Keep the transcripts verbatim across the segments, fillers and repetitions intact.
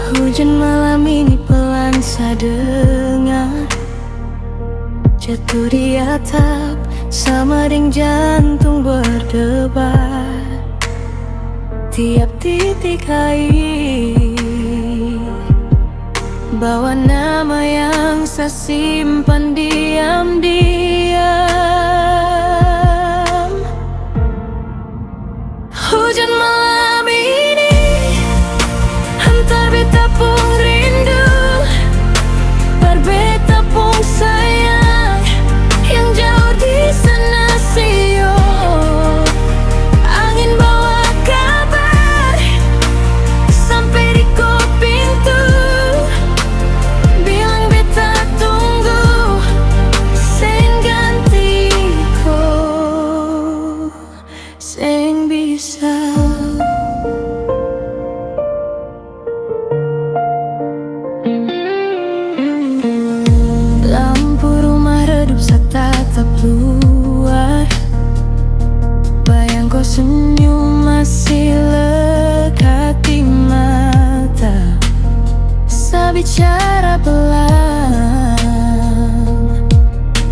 Hujan malam ini pelan sa dengar, jatuh di atap sama deng jantung berdebar. Tiap titik air bawa nama yang sa simpan diam-diam. Hujan malam ini hantar beta pung rindu, par beta pung sayang yang jauh di sana, sio. Angin bawa kabar sampe di ko pintu, bilang beta tunggu, seng ganti ko. Seng bisa. Lampu rumah redup sa tatap luar, bayang ko senyum masih lekat di mata. Sa bicara pelan,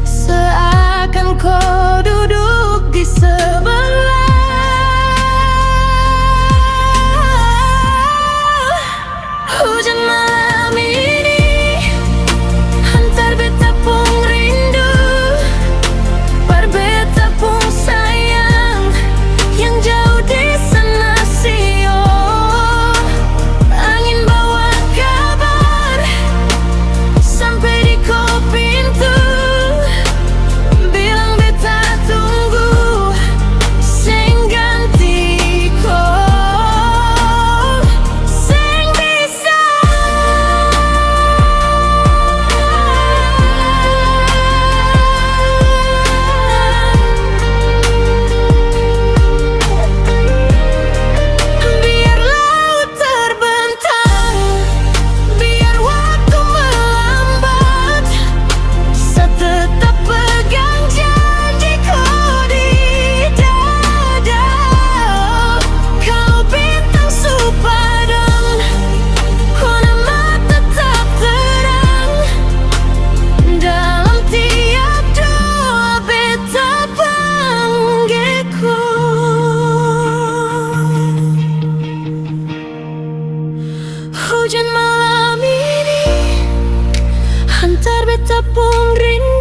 seakan ko duduk di sebelah. Hujan malam ini hantar beta pung rindu, par beta pung sayang yang jauh di sana, sio. Angin bawa kabar sampe di ko pintu, bilang beta tunggu, seng ganti ko, seng bisa. Biar laut terbentang, biar waktu melambat, sa tetap pegang janji ko di dada. Kalo bintang su padam, ko nama tetap terang dalam tiap doa beta pangge ko. Hujan malam ini hantar beta pung rindu.